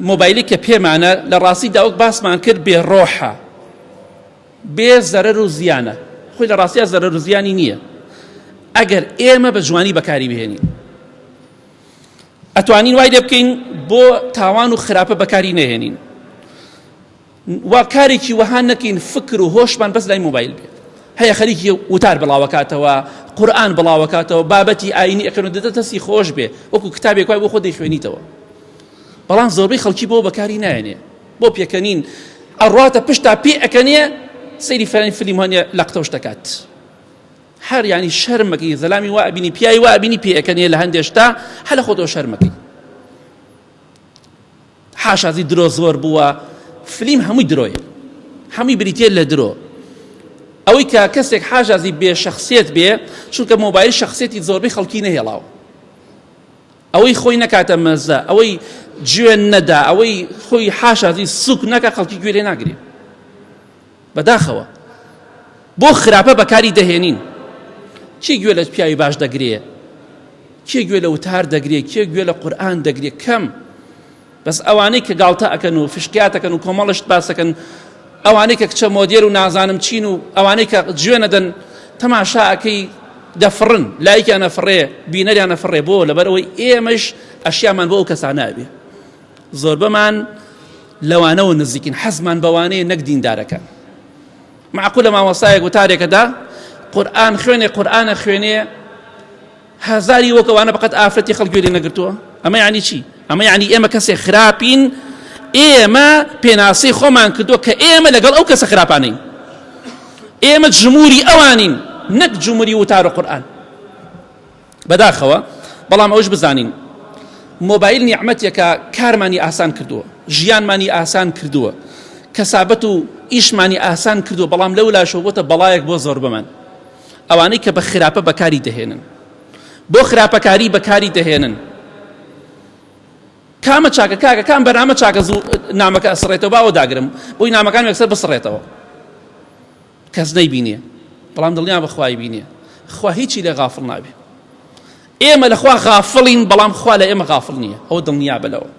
مۆبایلی کە پێمانە لە ڕاستی داوەک باسمان کرد بێ ڕۆحە بێ زەرەر و زیانە خۆی لە ڕاستیا زەرەر و زیانی نییە ئەگەر ئێمە بە جوانی بەکاری بهێنین ئەتوانین وای لێ بکەین بۆ تاوان و خراپە بەکاری نەهێنین وا کارێکی وەها نەکەین فکر و هۆشمان بەس لای مۆبایل بێت هەیە خەریکی وتار بڵاوەکاتەوە قورئان بڵاوەکاتەوە بابەتی ئاینی ئەکەن و دەدە دەستی خۆش بێ وەکو کتابێک وای بۆ خۆ دەیخوێنیتەوە بەڵام زۆربەی خەڵکی بۆ بەکاری نایەنێ بۆ پێکەنین ئەڕواتە پشتا پێ ئەکەنێ سەیری فلان فیلم هەنێ لەقتەوش دەکات هەر ینی شەرمەکەی زەلامی وا ئەبینی پیاوی وا ئەبینی پێ ئەکەنێ لە هەندێ شتا هەر لە خۆتەوە شەرمەکەی حاشازی درۆ زۆر بووە فلیم هەمووی درۆیە هەمووی بریتە لە درۆ ئەوەی کە کەسێک حاژازی بێ شخصیت بێ چونکە مۆبایل شخصیەتی زۆربەی خەڵکی نەهێڵاوە ئەوەی خۆی نەکاتە مەزە ئەوەی جوێن نەدا ئەوەی خۆی حاشازی سوک نەکە خەڵکی گوێ لێ ناگرێ بەداخەوە بۆ خراپە بەکاری دەهێنین کێ گوێ لە پیاوی باش دەگرێ کێ گوێ لە وتار دەگرێ کێ گوێ لە قورئان دەگرێ کەم بەس ئەوانەی کە گاڵتە ئەکەن و فشقیاتەکەن و کۆمەڵشت باسەکەن ئەوانەی کە کچە مۆدێل و نازانم چین و ئەوانەی کە جوێ نەدەن تەماشا ئەکەی دەفڕن لایکیان ئەفڕێ بینەریان ئەفڕێ بۆ لەبەرئەوەی ئێمەش ئەشیامان بۆ ئەو کەسانە ئەبێ زۆربەمان لەوانەوە نزیکین حەزمان بەوانەیە نەک دیندارەکان معقولە مامۆستایەک وتارێکەدا قورئان خوێنێ قورئانە خوێنێ هەزاری وەک ئەوانە بەقەت ئافرەتی خەڵک گوێ لێ نەگرتووە ئەمە یعنی چی ئەمە یعنی ئێمە کەسێک خراپین ئێمە پێناسەی خۆمان کردووە کە ئێمە لەگەڵ ئەو کەسە خراپانین ئێمە جمهوری ئەوانین نەک جمهوری وتار و قورئان بەداخەوە بەڵام ئەوش بزانین مۆبایل نیعمەتێکە کارمانی ئاسان کردووە ژیانمانی ئاسان کردووە کەسابەت و ئیشمانی ئاسان کردووە بەڵام لەو لاشەوە بۆتە بەڵایەک بۆ زۆربەمان ئەوانەی کە بە خراپە بەکاری دەهێنن بۆ خراپەکاری بەکاری دەهێنن کامە چاکە کاکە کام بەرنامە چاکە زوو نامەکە ئەسڕێتەوە باوە داگرم بۆی نامەکان یەکسەر بسڕێتەوە کەس نەیبینێ بەڵام دڵنیا بە خوای بینێ خوا هیچی لێ غافڵ نابێ ئێمە لەخوا غافڵین بەڵام خوا لە ئێمە غافڵ نییە ئەوە دڵنیا بەلەوە.